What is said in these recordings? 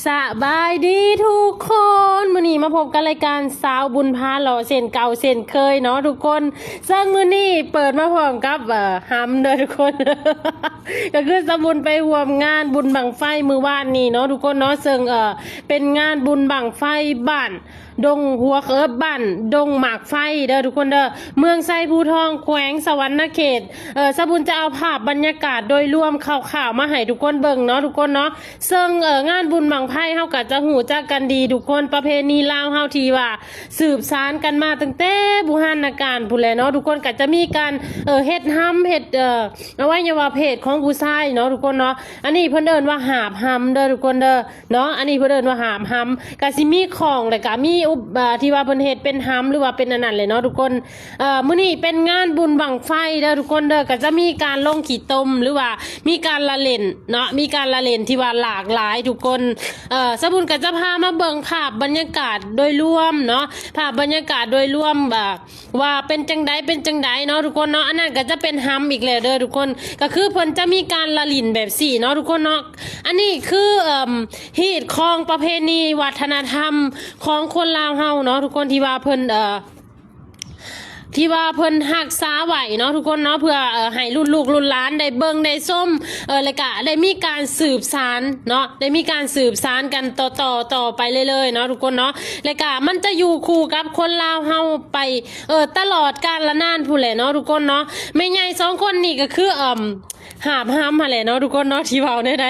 ສະບາຍດີທຸກຄົນ, ມື້ນີ້ມາພົບກັບລາຍການສາວບຸນພາເລາະເຊັ່ນເກົ່າເຊັ່ນເຄີຍເນາະທຸກຄົນ. ເຊິ່ງມື້ນີ້ເປີດມາພ້ອມກັບ ເອີ ຫຳເດີທຸກຄົນ ກໍຄືສາວບຸນໄປຮ່ວມງານບຸນບັ້ງໄຟມື້ວານນີ້ເນາະທຸກຄົນເນາະ, ເຊິ່ງ ເອີ ເປັນງານບຸນບັ້ງໄຟບ້ານ ດົງຫົວ ເອີ ບ້ານດົງໝາກໄຟເດີທຸກຄົນເດີ, ເມືອງໄຊພູທອງ ແຂວງສະຫວັນນະເຂດ. ເອີ ສາວບຸນຈະເອົາພາບບັນຍາກາດໂດຍລວມຄ່າວໆມາໃຫ້ທຸກຄົນເບິ່ງເນາະທຸກຄົນເນາະ. ເຊິ່ງ ເອີ ງານບຸນບັ້ງໄຟເຮົາກໍຈະຮູ້ຈັກກັນດີທຸກຄົນ, ປະເພນີລາວເຮົາທີ່ວ່າສືບສານກັນມາຕັ້ງແຕ່ບູຮານນະການພຸ້ນແຫຼະເນາະທຸກຄົນ. ກໍຈະມີການ ເອີ ເຮັດຫຳ ເຮັດ ເອີ ອະໄວຍະວະເພດຂອງຜູ້ຊາຍເນາະທຸກຄົນເນາະ. ອັນນີ້ເພິ່ນເອີ້ນວ່າຫາບຫຳເດີທຸກຄົນເດີ. ເນາະ, ອັນນີ້ເພິ່ນເອີ້ນວ່າຫາບຫຳ, ກະຊິມີຂອງ ແລ້ວກະມີອຸບ ເອີ ທີ່ວ່າເພິ່ນເຮັດເປັນຫຳ ຫຼືວ່າເປັນອັນນັ້ນແຫຼະເນາະທຸກຄົນ. ເອີ ມື້ນີ້ເປັນງານບຸນບັ້ງໄຟເດີທຸກຄົນເດີ, ກະຈະມີການລົງຂີ້ຕົມ ຫຼືວ່າມີການລະຫຼິ້ນເນາະ, ມີການລະຫຼິ້ນທີ່ວ່າຫຼາກຫຼາຍທຸກຄົນ. ເອີ ສາວບຸນກະຈະພາມາເບິ່ງພາບບັນຍາກາດໂດຍລວມເນາະ, ພາບບັນຍາກາດໂດຍລວມ ເອີ ວ່າເປັນຈັ່ງໃດ ເປັນຈັ່ງໃດເນາະທຸກຄົນເນາະ. ອັນນັ້ນກໍຈະເປັນຫຳອີກແລ້ວເດີທຸກຄົນ, ກໍຄືເພິ່ນຈະມີການລະຫຼິ້ນແບບຊີ້ເນາະທຸກຄົນເນາະ. ອັນນີ້ຄື ເອີ ຮີດຄອງປະເພນີວັດທະນະທຳຂອງຄົນລາວເຮົາເນາະທຸກຄົນ ທີ່ວ່າເພິ່ນ ເອີ ທີ່ວ່າເພິ່ນຮັກສາໄວ້ເນາະທຸກຄົນເນາະ, ເພື່ອ ເອີ ໃຫ້ລຸ້ນລູກລຸ້ນຫຼານໄດ້ເບິ່ງໄດ້ຊົມ ເອີ ແລ້ວກະໄດ້ມີການສືບສານເນາະ, ໄດ້ມີການສືບສານກັນຕໍ່ໆ ຕໍ່ໄປເລື້ອຍໆເນາະທຸກຄົນເນາະ. ແລ້ວກະມັນຈະຢູ່ຄູ່ກັບຄົນລາວເຮົາໄປ ເອີ ຕະຫຼອດການລະນານພຸ້ນແຫຼະເນາະທຸກຄົນເນາະ. ແມ່ໃຫຍ່ສອງຄົນນີ້ກໍຄື ເອີ ຫາບຫຳຫັ້ນແຫຼະເນາະທຸກຄົນເນາະ, ທີ່ເວົ້າແນວໃດ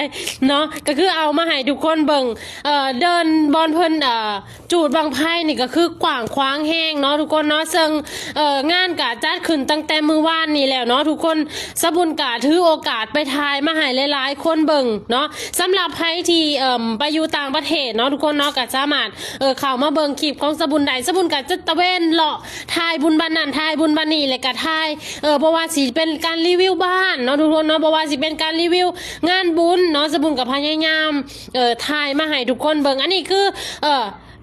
ເນາະ ກໍຄືເອົາມາໃຫ້ທຸກຄົນເບິ່ງ. ເອີ ເດີ່ນບ່ອນເພິ່ນ ເອີ ຈູດບັ້ງໄຟນີ້ກໍຄືກວ້າງຂວາງແຮງເນາະທຸກຄົນເນາະ, ເຊິ່ງ ເອີ ງານກະຈັດຂຶ້ນຕັ້ງແຕ່ມື້ວານນີ້ແລ້ວເນາະທຸກຄົນ. ສາວບຸນກະຖືໂອກາດໄປຖ່າຍມາໃຫ້ຫຼາຍໆຄົນເບິ່ງເນາະ. ສຳລັບໃຜທີ່ ເອີ ໄປຢູ່ຕ່າງປະເທດເນາະທຸກຄົນເນາະ, ກະສາມາດ ເອີ ເຂົ້າມາເບິ່ງຄລິບຂອງສາວບຸນໄດ້. ສາວບຸນກະຈະຕະເວນເລາະຖ່າຍບຸນບ້ານນັ້ນ ຖ່າຍບຸນບ້ານນີ້ ແລ້ວກະຖ່າຍ ເອີ ບໍ່ວ່າຊິເປັນການຣີວິວບ້ານເນາະທຸກຄົນເນາະ, ບໍ່ວ່າຊິເປັນການຣີວິວງານບຸນເນາະ, ສາວບຸນກໍພະຍາຍາມ ເອີ ຖ່າຍມາໃຫ້ທຸກຄົນເບິ່ງ. ອັນນີ້ຄື ເອີ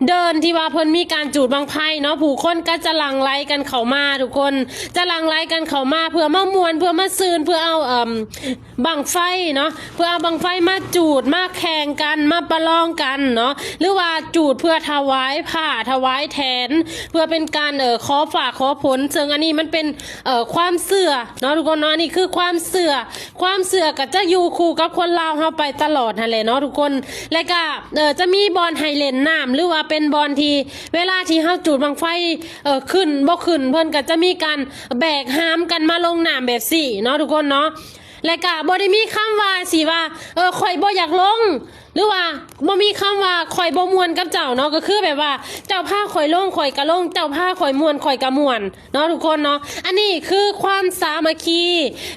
ເດີ່ນທີ່ວ່າເພິ່ນມີການຈູດບັ້ງໄຟເນາະ, ຜູ້ຄົນກໍຈະຫຼັ່ງໄຫຼກັນເຂົ້າມາທຸກຄົນ, ຈະຫຼັ່ງໄຫຼກັນເຂົ້າມາເພື່ອມາມ່ວນ ເພື່ອມາຊື່ນ ເພື່ອເອົາ ເອີ ບັ້ງໄຟເນາະ, ເພື່ອເອົາບັ້ງໄຟມາຈູດ ມາແຂ່ງກັນ ມາປະລອງກັນເນາະ, ຫຼືວ່າຈູດເພື່ອຖວາຍຜ້າ ຖວາຍແຖນ ເພື່ອເປັນການ ເອີ ຂໍຟ້າຂໍຝົນ. ເຊິ່ງອັນນີ້ມັນເປັນ ເອີ ຄວາມເຊື່ອເນາະທຸກຄົນເນາະ, ອັນນີ້ຄືຄວາມເຊື່ອ. ຄວາມເຊື່ອກໍຈະຢູ່ຄູ່ກັບຄົນລາວເຮົາໄປຕະຫຼອດຫັ້ນແຫຼະເນາະທຸກຄົນ. ແລ້ວກໍ ເອີ ຈະມີບ່ອນໃຫ້ຫຼິ້ນນ້ຳ ຫຼືວ່າເປັນບ່ອນທີ່ເວລາທີ່ເຮົາຈູດບັ້ງໄຟ ເອີ ຂຶ້ນບໍ່ຂຶ້ນ ເພິ່ນກໍຈະມີການແບກຫາມກັນມາລົງນ້ຳແບບຊີ້ເນາະທຸກຄົນເນາະ. ແລ້ວກະບໍ່ໄດ້ມີຄຳວ່າຊິວ່າ ເອີ ຂ້ອຍບໍ່ຢາກລົງ ຫຼືວ່າບໍ່ມີຄຳວ່າຂ້ອຍບໍ່ມ່ວນກັບເຈົ້າເນາະ, ກໍຄືແບບວ່າເຈົ້າພາຂ້ອຍລົງ ຂ້ອຍກະລົງ, ເຈົ້າພາຂ້ອຍມ່ວນ ຂ້ອຍກະມ່ວນເນາະທຸກຄົນເນາະ. ອັນນີ້ຄືຄວາມສາມັກຄີ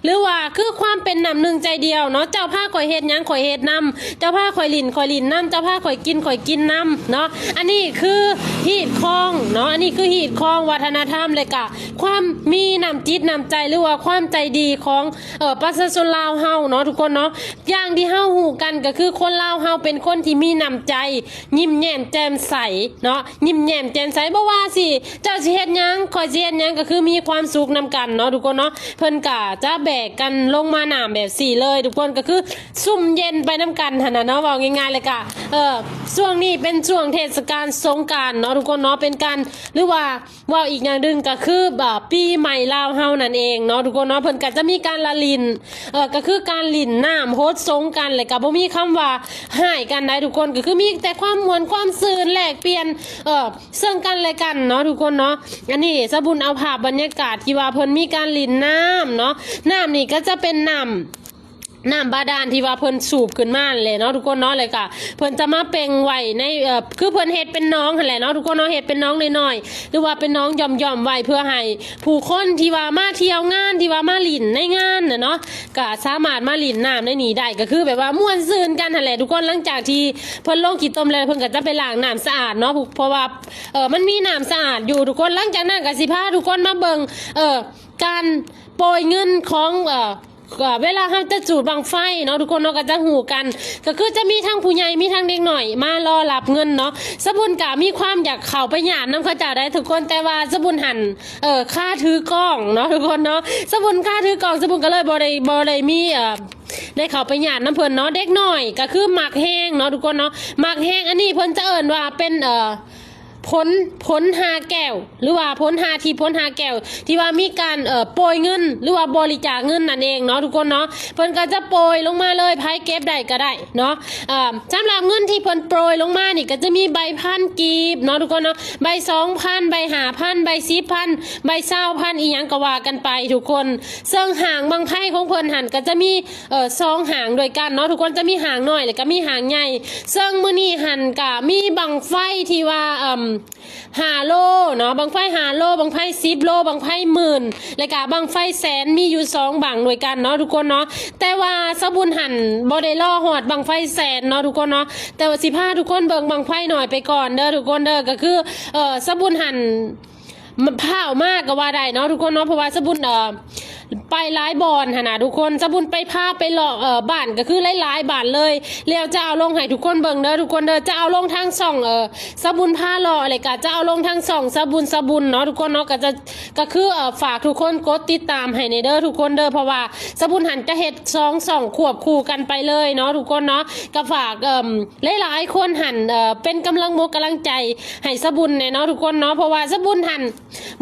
ຫຼືວ່າຄືຄວາມເປັນນ້ຳໜຶ່ງໃຈດຽວເນາະ, ເຈົ້າພາຂ້ອຍເຮັດຫຍັງ ຂ້ອຍເຮັດນຳ, ເຈົ້າພາຂ້ອຍຫຼິ້ນ ຂ້ອຍຫຼິ້ນນຳ, ເຈົ້າພາຂ້ອຍກິນ ຂ້ອຍກິນນຳເນາະ. ອັນນີ້ຄືຮີດຄອງເນາະ, ອັນນີ້ຄືຮີດຄອງວັດທະນະທຳ ແລະກະຄວາມມີນ້ຳຈິດນ້ຳໃຈ ຫຼືວ່າຄວາມໃຈດີຂອງ ເອີ ປະຊາຊົນລາວເຮົາເນາະທຸກຄົນເນາະ. ຢ່າງທີ່ເຮົາຮູ້ກັນກໍຄືຄົນລາວເຮົາເປັນຄົນທີ່ມີນ້ຳໃຈ ຍິ້ມແຍ້ມແຈ່ມໃສເນາະ, ຍິ້ມແຍ້ມແຈ່ມໃສ. ບໍ່ວ່າຊິ ເຈົ້າຊິເຮັດຫຍັງ ຂ້ອຍຊິເຮັດຫຍັງ ກໍຄືມີຄວາມສຸກນຳກັນເນາະທຸກຄົນເນາະ. ເພິ່ນກໍຈະແບກກັນລົງມານ້ຳແບບຊີ້ເລີຍທຸກຄົນ, ກໍຄືຊຸ່ມເຢັນໄປນຳກັນຫັ້ນນະເນາະ, ເວົ້າງ່າຍໆ. ແລ້ວກະ ເອີ ຊ່ວງນີ້ເປັນຊ່ວງເທດສະການສົງການເນາະທຸກຄົນເນາະ, ເປັນການ ຫຼືວ່າ ເວົ້າອີກຢ່າງໜຶ່ງກໍຄື ເອີ ປີໃໝ່ລາວເຮົານັ້ນເອງເນາະທຸກຄົນເນາະ. ເພິ່ນກໍຈະມີການລະຫຼິ້ນ ເອີ ກໍຄືການຫຼິ້ນນ້ຳຫົດສົງກັນ ແລ້ວກໍບໍ່ມີຄຳວ່າຮ້າຍກັນໃດ໋ທຸກຄົນ, ກໍຄືມີແຕ່ຄວາມມ່ວນຄວາມຊື່ນ ແລກປ່ຽນ ເອີ ເຊິ່ງກັນແລະກັນເນາະທຸກຄົນເນາະ. ອັນນີ້ສາວບຸນເອົາພາບບັນຍາກາດທີ່ວ່າເພິ່ນມີການຫຼິ້ນນ້ຳເນາະ, ນ້ຳນີ້ກໍຈະເປັນນ້ຳ ນ້ຳບາດານທີ່ວ່າເພິ່ນສູບຂຶ້ນມານັ້ນແຫຼະເນາະທຸກຄົນເນາະ, ແລ້ວກະເພິ່ນຈະມາເປັ່ງໄວ້ໃນ ເອີ ຄືເພິ່ນເຮັດເປັນໜອງຫັ້ນແຫຼະເນາະທຸກຄົນເນາະ, ເຮັດເປັນໜອງນ້ອຍໆ ຫຼືວ່າເປັນໜອງຢ່ອມໆໄວ້ ເພື່ອໃຫ້ຜູ້ຄົນທີ່ວ່າມາທ່ຽວງານ ທີ່ວ່າມາຫຼິ້ນໃນງານນະເນາະ ກະສາມາດມາຫຼິ້ນນ້ຳໃນນີ້ໄດ້, ກະຄືແບບວ່າມ່ວນຊື່ນກັນຫັ້ນແຫຼະທຸກຄົນ. ຫຼັງຈາກທີ່ເພິ່ນລົງຂີ້ຕົມແລ້ວ ເພິ່ນກະຈະໄປລ້າງນ້ຳສະອາດເນາະ, ເພາະວ່າ ເອີ ມັນມີນ້ຳສະອາດຢູ່ທຸກຄົນ. ຫຼັງຈາກນັ້ນກະຊິພາທຸກຄົນມາເບິ່ງ ເອີ ການໂປຍເງິນຂອງ ເອີ ກໍເວລາເຮົາຈະຈູດບັ້ງໄຟເນາະ ທຸກຄົນເນາະ ກໍຈະຮູ້ກັນ ກໍຄືຈະມີທັງຜູ້ໃຫຍ່ ມີທັງເດັກນ້ອຍມາລໍຮັບເງິນເນາະ. ສາບຸນກໍມີຄວາມຢາກເຂົ້າໄປຫຍາດນຳເຂົາເຈົ້າໄດ໋ທຸກຄົນ ແຕ່ວ່າສາບຸນຫັ້ນ ເອີ ຄາຖືກ້ອງເນາະ ທຸກຄົນເນາະ. ສາບຸນຄາຖືກ້ອງ ສາບຸນກໍເລີຍບໍ່ໄດ້ ບໍ່ໄດ້ມີ ເອີ ໄດ້ເຂົ້າໄປຫຍາດນຳເພິ່ນເນາະ. ເດັກນ້ອຍກໍຄືມັກແຮງເນາະ ທຸກຄົນເນາະ ມັກແຮງ. ອັນນີ້ເພິ່ນຈະເອີ້ນວ່າເປັນ ເອີ ຜົນ ຜົນຫ້າແກ້ວ ຫຼືວ່າຜົນຫ້າທິດ ຜົນຫ້າແກ້ວ ທີ່ວ່າມີການ ເອີ ໂປຍເງິນ ຫຼືວ່າບໍລິຈາກເງິນນັ້ນເອງເນາະ ທຸກຄົນເນາະ. ເພິ່ນກໍຈະໂປຍລົງມາເລີຍ ໃຜເກັບໄດ້ກໍໄດ້ເນາະ. ເອີ ສຳລັບເງິນທີ່ເພິ່ນໂປຍລົງມານີ້ ກໍຈະມີໃບພັນກີບເນາະ ທຸກຄົນເນາະ ໃບສອງພັນ ໃບຫ້າພັນ ໃບສິບພັນ ໃບຊາວພັນ ອີ່ຫຍັງກໍວ່າກັນໄປທຸກຄົນ. ເຊິ່ງຫາງບັ້ງໄຟຂອງເພິ່ນຫັ້ນ ກໍຈະມີ ເອີ ສອງຫາງດ້ວຍກັນເນາະ ທຸກຄົນ ຈະມີຫາງນ້ອຍ ແລະກໍມີຫາງໃຫຍ່. ເຊິ່ງມື້ນີ້ຫັ້ນກະມີບັ້ງໄຟທີ່ວ່າ ເອີ່ມ ຫ້າໂລເນາະ ບັ້ງໄຟຫ້າໂລ ບັ້ງໄຟສິບໂລ ບັ້ງໄຟໝື່ນ ແລະກະບັ້ງໄຟແສນ ມີຢູ່ສອງບັ້ງດ້ວຍກັນເນາະ ທຸກຄົນເນາະ. ແຕ່ວ່າສາບຸນຫັ້ນບໍ່ໄດ້ລໍຮອດບັ້ງໄຟແສນເນາະ ທຸກຄົນເນາະ ແຕ່ວ່າຊິພາທຸກຄົນເບິ່ງບັ້ງໄຟນ້ອຍໄປກ່ອນເດີ ທຸກຄົນເດີ. ກໍຄື ເອີ ສາບຸນຫັ້ນ ມາ ພ້າວມາກກໍວ່າໄດ້ເນາະ ທຸກຄົນເນາະ ເພາະວ່າສາບຸນ ເອີ ໄປຫຼາຍບ່ອນຫັ້ນນະ ທຸກຄົນ. ສາບຸນໄປ ພາໄປເລາະ ເອີ ບ້ານ ກໍຄືຫຼາຍໆບ້ານເລີຍ ແລ້ວຈະເອົາລົງໃຫ້ທຸກຄົນເບິ່ງເດີ ທຸກຄົນເດີ. ຈະເອົາລົງທາງຊ່ອງ ເອີ ສາບຸນພາເລາະ ແລ້ວກໍຈະເອົາລົງທາງຊ່ອງສາບຸນ ສາບຸນເນາະ ທຸກຄົນເນາະ. ກໍຈະ ກໍຄື ເອີ ຝາກທຸກຄົນກົດຕິດຕາມໃຫ້ແດ່ເດີ ທຸກຄົນເດີ ເພາະວ່າສາບຸນຫັ້ນຈະເຮັດສອງຊ່ອງຄວບຄູ່ກັນໄປເລີຍເນາະ ທຸກຄົນເນາະ. ກໍຝາກ ເອີ່ມ ຫຼາຍໆຄົນຫັ້ນ ເອີ ເປັນກຳລັງມົກກຳລັງໃຈໃຫ້ສາບຸນແດ່ເນາະ ທຸກຄົນເນາະ ເພາະວ່າສາບຸນຫັ້ນ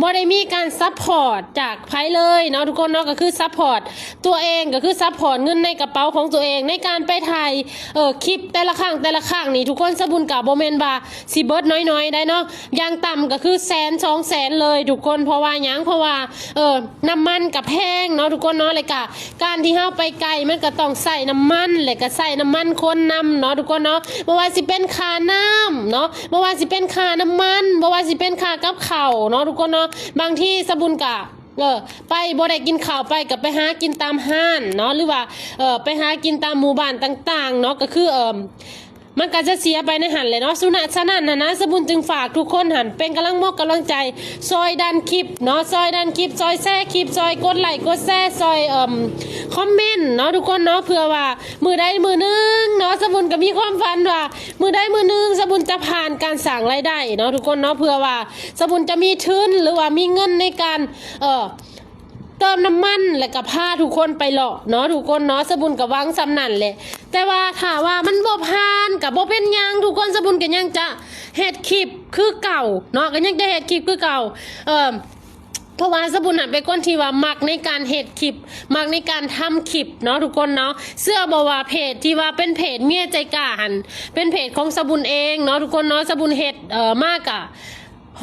ບໍ່ໄດ້ມີການຊັບພອດຈາກໃຜເລີຍເນາະ ທຸກຄົນເນາະ. ກໍຄືຊັບພອດຕົວເອງ ກໍຄືຊັບພອດເງິນໃນກະເປົາຂອງຕົວເອງ ໃນການໄປຖ່າຍ ເອີ ຄລິບແຕ່ລະຄັ້ງ ແຕ່ລະຄັ້ງນີ້ ທຸກຄົນ ສາບຸນກະບໍ່ແມ່ນວ່າຊິເບິດນ້ອຍໆໄດ໋ເນາະ. ຢ່າງຕ່ຳກໍຄືແສນ ສອງແສນເລີຍ ທຸກຄົນ. ເພາະວ່າຫຍັງ? ເພາະວ່າ ເອີ ນ້ຳມັນກະແພງເນາະ ທຸກຄົນເນາະ ແລ້ວກະການທີ່ເຮົາໄປໄກ ມັນກະຕ້ອງໃຊ້ນ້ຳມັນ ແລະກະໃຊ້ນ້ຳມັນຄົນນຳເນາະ ທຸກຄົນເນາະ. ບໍ່ວ່າຊິເປັນຄ່ານ້ຳເນາະ ບໍ່ວ່າຊິເປັນຄ່ານ້ຳມັນ ບໍ່ວ່າຊິເປັນຄ່າກັບເຂົ້າເນາະ ທຸກຄົນເນາະ. ບາງທີສາບຸນກະ ເອີ ໄປບໍ່ໄດ້ກິນເຂົ້າ ໄປກໍໄປຫາກິນຕາມຮ້ານເນາະ ຫຼືວ່າ ເອີ ໄປຫາກິນຕາມໝູ່ບ້ານຕ່າງໆເນາະ ກໍຄື ເອີ ມັນກໍຈະເສຍໄປໃນຫັ້ນແຫຼະເນາະ. ສະນັ້ນ ສະນັ້ນຫັ້ນນະ ສາບຸນຈຶ່ງຝາກທຸກຄົນຫັ້ນເປັນກຳລັງມົກກຳລັງໃຈ ຊ່ອຍດັນຄລິບເນາະ ຊ່ອຍດັນຄລິບ ຊ່ອຍແຊຄລິບ ຊ່ອຍກົດໄລ້ກົດແຊ ຊ່ອຍ ເອີ່ມ ຄອມເມັນເນາະ ທຸກຄົນເນາະ. ເພື່ອວ່າມື້ໃດມື້ໜຶ່ງເນາະ ສາບຸນກໍມີຄວາມຝັນວ່າ ມື້ໃດມື້ໜຶ່ງສາບຸນຈະຜ່ານການສ້າງລາຍໄດ້ເນາະ ທຸກຄົນເນາະ ເພື່ອວ່າ ສາບຸນຈະມີທຶນ ຫຼືວ່າມີເງິນໃນການ ເອີ ເຕີມນ້ຳມັນ ແລ້ວກໍພາທຸກຄົນໄປເລາະເນາະ ທຸກຄົນເນາະ. ສາບຸນກໍຫວັງສ່ຳນັ້ນແຫຼະ ແຕ່ວ່າຖ້າວ່າມັນບໍ່ຜ່ານກໍບໍ່ເປັນຫຍັງ ທຸກຄົນ ສາບຸນກໍຍັງຈະເຮັດຄລິບຄືເກົ່າເນາະ ກໍຍັງຈະເຮັດຄລິບຄືເກົ່າ ເອີ ເພາະວ່າສາບຸນນະເປັນຄົນທີ່ວ່າມັກໃນການເຮັດຄລິບ ມັກໃນການທຳຄລິບເນາະ ທຸກຄົນເນາະ. ເຊື່ອບໍ່ວ່າເພຈທີ່ວ່າເປັນເພຈເມຍໃຈກ້າຫັ້ນ ເປັນເພຈຂອງສາບຸນເອງເນາະ ທຸກຄົນເນາະ. ສາບຸນເຮັດ ເອີ ມາກະ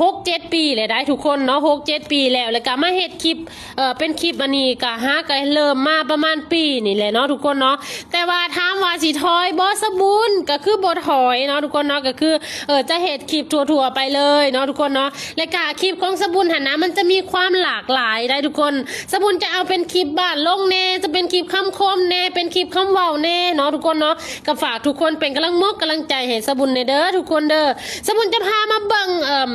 ຫົກເຈັດປີແລ້ວໄດ໋ ທຸກຄົນເນາະ ຫົກເຈັດປີແລ້ວ ແລ້ວກະມາເຮັດຄລິບ ເອີ ເປັນຄລິບອັນນີ້ກະຫາກະເລີ່ມມາປະມານປີນີ້ແຫຼະເນາະ ທຸກຄົນເນາະ. ແຕ່ວ່າຖາມວ່າຊິຖອຍບໍ່ ສາບຸນ ກະຄືບໍ່ຖອຍເນາະ ທຸກຄົນເນາະ ກະຄື ເອີ ຈະເຮັດຄລິບທົ່ວໆໄປເລີຍເນາະ ທຸກຄົນເນາະ. ແລະກະຄລິບຂອງສາບຸນຫັ້ນນະ ມັນຈະມີຄວາມຫຼາກຫຼາຍໄດ໋ ທຸກຄົນ. ສາບຸນຈະເອົາເປັນຄລິບບ້ານລົງແດ່ ຈະເປັນຄລິບຄຳຄົມແດ່ ເປັນຄລິບຄຳເວົ້າແດ່ເນາະ ທຸກຄົນເນາະ. ກໍຝາກທຸກຄົນເປັນກຳລັງມົກກຳລັງໃຈໃຫ້ສາບຸນແດ່ເດີ ທຸກຄົນເດີ. ສາບຸນຈະພາມາເບິ່ງ ເອີ່ມ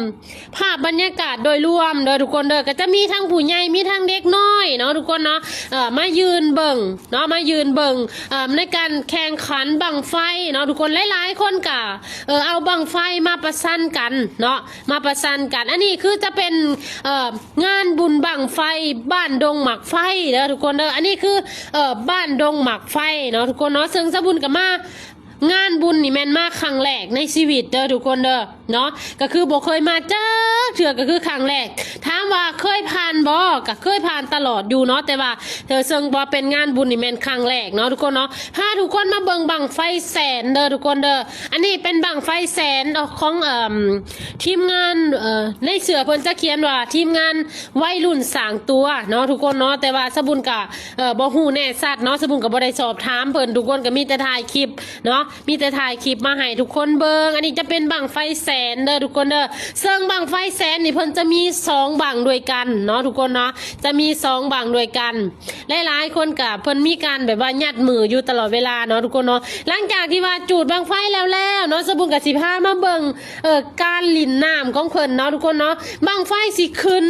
ພາບບັນຍາກາດໂດຍລວມເດີ ທຸກຄົນເດີ. ກໍຈະມີທັງຜູ້ໃຫຍ່ ມີທັງເດັກນ້ອຍເນາະ ທຸກຄົນເນາະ ເອີ ມາຢືນເບິ່ງເນາະ ມາຢືນເບິ່ງ ເອີ່ມ ໃນການແຂ່ງຂັນບັ້ງໄຟເນາະ ທຸກຄົນ. ຫຼາຍໆຄົນກະ ເອີ ເອົາບັ້ງໄຟມາປະຊັນກັນເນາະ ມາປະຊັນກັນ. ອັນນີ້ຄືຈະເປັນ ເອີ ງານບຸນບັ້ງໄຟບ້ານດົງໝາກໄຟເດີ ທຸກຄົນເດີ. ອັນນີ້ຄື ເອີ ບ້ານດົງໝາກໄຟເນາະ ທຸກຄົນເນາະ. ເຊິ່ງສາບຸນກໍມາ ງານບຸນນີ້ແມ່ນມາຄັ້ງແລກໃນຊີວິດເດີ ທຸກຄົນເດີເນາະ ກໍຄືບໍ່ເຄີຍມາຈັກເທື່ອ ກໍຄືຄັ້ງແລກ. ຖາມວ່າເຄີຍຜ່ານບໍ່ ກໍເຄີຍຜ່ານຕະຫຼອດຢູ່ເນາະ ແຕ່ວ່າ ເອີ ເຊິ່ງວ່າເປັນງານບຸນນີ້ແມ່ນຄັ້ງແລກເນາະ ທຸກຄົນເນາະ. ພາທຸກຄົນມາເບິ່ງບັ້ງໄຟແສນເດີ ທຸກຄົນເດີ. ອັນນີ້ເປັນບັ້ງໄຟແສນຂອງ ເອີ່ມ ທີມງານ ເອີ ໃນເສື້ອເພິ່ນຈະຂຽນວ່າທີມງານ ໄວລຸ້ນສ້າງຕົວເນາະ ທຸກຄົນເນາະ. ແຕ່ວ່າສາບຸນກະ ເອີ ບໍ່ຮູ້ແນ່ຊັດເນາະ ສາບຸນກໍບໍ່ໄດ້ສອບຖາມເພິ່ນ ທຸກຄົນ ກໍມີແຕ່ຖ່າຍຄລິບເນາະ ມີແຕ່ຖ່າຍຄລິບມາໃຫ້ທຸກຄົນເບິ່ງ. ອັນນີ້ຈະເປັນບັ້ງໄຟແສນເດີ ທຸກຄົນເດີ. ເຊິ່ງບັ້ງໄຟແສນນີ້ເພິ່ນຈະມີສອງບັ້ງດ້ວຍກັນເນາະ ທຸກຄົນເນາະ ຈະມີສອງບັ້ງດ້ວຍກັນ. ຫຼາຍໆຄົນກະເພິ່ນມີການແບບວ່າຍັດມືຢູ່ຕະຫຼອດເວລາເນາະ ທຸກຄົນເນາະ. ຫຼັງຈາກທີ່ວ່າຈູດບັ້ງໄຟແລ້ວແລ້ວ ເນາະ ສະບຸນກໍຊິພາມາເບິ່ງ ເອີ ການຫຼິ້ນນ້ຳຂອງເພິ່ນເນາະທຸກຄົນເນາະ ບັ້ງໄຟຊິຂຶ້ນ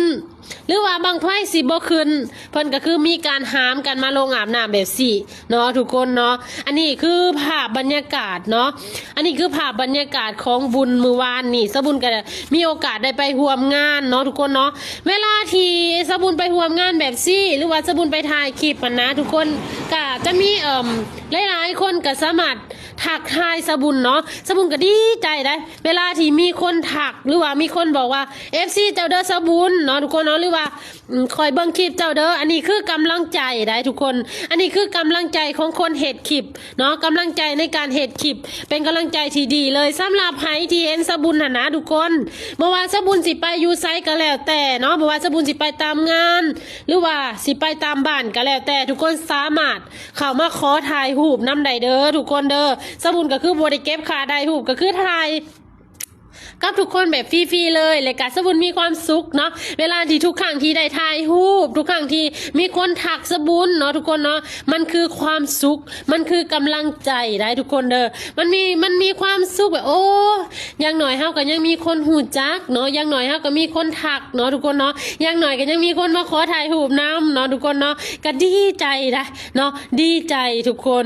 ຫຼືວ່າບັ້ງໄຟຊິບໍ່ຂຶ້ນ ເພິ່ນກໍຄືມີການຫາມກັນມາລົງອາບນ້ຳແບບຊີ້ເນາະທຸກຄົນເນາະ. ອັນນີ້ຄືພາບບັນຍາກາດເນາະ ອັນນີ້ຄືພາບບັນຍາກາດຂອງບຸນມື້ວານນີ້ ສະບຸນກໍມີໂອກາດໄດ້ໄປຮ່ວມງານເນາະທຸກຄົນເນາະ. ເວລາທີ່ສະບຸນໄປຮ່ວມງານແບບຊີ້ ຫຼືວ່າສະບຸນໄປຖ່າຍຄລິບຫັ້ນນະທຸກຄົນ ກໍຈະມີ ເອີ່ມ ຫຼາຍໆຄົນກໍສາມາດ ທັກທາຍສະບຸນເນາະ ສະບຸນກໍດີໃຈໄດ໋ ເວລາທີ່ມີຄົນທັກ ຫຼືວ່າມີຄົນບອກວ່າ ເອັຟຊີ ເຈົ້າເດີສະບຸນເນາະທຸກຄົນເນາະ ຫຼືວ່າ ອືມ ຂ້ອຍເບິ່ງຄລິບເຈົ້າເດີ. ອັນນີ້ຄືກຳລັງໃຈໄດ໋ທຸກຄົນ ອັນນີ້ຄືກຳລັງໃຈຂອງຄົນເຮັດຄລິບເນາະ ກຳລັງໃຈໃນການເຮັດຄລິບ ເປັນກຳລັງໃຈທີ່ດີເລີຍ ສຳລັບໃຜທີ່ເຫັນສະບຸນຫັ້ນນະທຸກຄົນ. ບໍ່ວ່າສະບຸນຊິໄປຢູ່ໃສກໍແລ້ວແຕ່ເນາະ ບໍ່ວ່າສະບຸນຊິໄປຕາມງານ ຫຼືວ່າຊິໄປຕາມບ້ານກໍແລ້ວແຕ່ ທຸກຄົນສາມາດ ເຂົ້າມາຂໍຖ່າຍຮູບນຳໄດ້ເດີທຸກຄົນເດີ. ສະບຸນກໍຄືບໍ່ໄດ້ເກັບຄ່າຖ່າຍຮູບ ກໍຄືຖ່າຍກັບທຸກຄົນແບບຟຣີໆເລີຍ ແລະກະສະບຸນມີຄວາມສຸກເນາະ ເວລາທີ່ທຸກຄັ້ງທີ່ໄດ້ຖ່າຍຮູບ ທຸກຄັ້ງທີ່ມີຄົນທັກສະບຸນເນາະທຸກຄົນເນາະ ມັນຄືຄວາມສຸກ ມັນຄືກຳລັງໃຈໄດ໋ທຸກຄົນເດີ. ມັນມີ ມັນມີຄວາມສຸກແບບ ໂອ້ ຢ່າງໜ້ອຍເຮົາກໍຍັງມີຄົນຮູ້ຈັກເນາະ ຢ່າງໜ້ອຍເຮົາກໍມີຄົນທັກເນາະທຸກຄົນເນາະ ຢ່າງໜ້ອຍກໍຍັງມີຄົນມາຂໍຖ່າຍຮູບນຳເນາະທຸກຄົນເນາະ ກໍດີໃຈໄດ໋ເນາະ ດີໃຈທຸກຄົນ.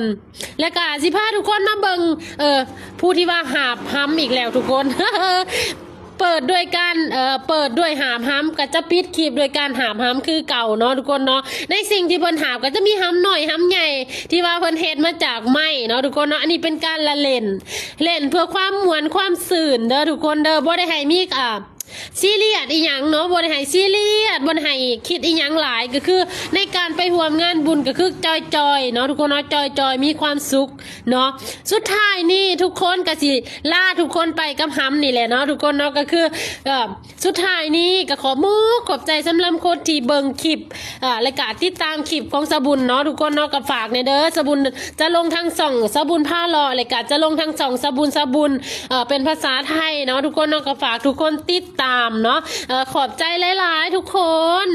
ແລະກະຊິພາທຸກຄົນມາເບິ່ງ ເອີ ຜູ້ທີ່ວ່າຫາບຫຳອີກແລ້ວທຸກຄົນ ເປີດດ້ວຍການ ເອີ ເປີດດ້ວຍຫາບຫຳ ກໍຈະປິດຄລິບດ້ວຍການຫາບຫຳຄືເກົ່າເນາະທຸກຄົນເນາະ. ໃນສິ່ງທີ່ເພິ່ນຫາບກໍຈະມີຫຳນ້ອຍຫຳໃຫຍ່ ທີ່ວ່າເພິ່ນເຮັດມາຈາກໄມ້ເນາະທຸກຄົນເນາະ. ອັນນີ້ເປັນການລະເຫຼັ້ນ ເຫຼັ້ນເພື່ອຄວາມມ່ວນຄວາມຊື່ນເດີທຸກຄົນເດີ ບໍ່ໄດ້ໃຫ້ມີ ອ່າ ຊີຣຽສອີ່ຫຍັງເນາະ ບໍ່ໄດ້ໃຫ້ຊີຣຽສ ບໍ່ໄດ້ໃຫ້ຄິດອີ່ຫຍັງຫຼາຍ ກໍຄືໃນການໄປຮ່ວມງານບຸນກໍຄືຈອຍໆເນາະທຸກຄົນເນາະ ຈອຍໆ ມີຄວາມສຸກເນາະ. ສຸດທ້າຍນີ້ທຸກຄົນກໍຊິລາທຸກຄົນໄປກັບຫຳນີ້ແຫຼະເນາະທຸກຄົນເນາະ ກໍຄື ເອີ ສຸດທ້າຍນີ້ກໍຂອບມຸກຂອບໃຈສຳລັບຄົນທີ່ເບິ່ງຄລິບ ເອີ ແລະກະຕິດຕາມຄລິບຂອງສາວບຸນເນາະທຸກຄົນເນາະ. ກໍຝາກແດ່ເດີ ສາວບຸນຈະລົງທາງຊ່ອງສາວບຸນພາເລາະ ແລະກະຈະລົງທາງຊ່ອງສາວບຸນ ສາວບຸນ ເອີ ເປັນພາສາໄທເນາະທຸກຄົນເນາະ. ກໍຝາກທຸກຄົນຕິດຕາມເນາະ ເອີ ຂອບໃຈຫຼາຍໆທຸກຄົນ.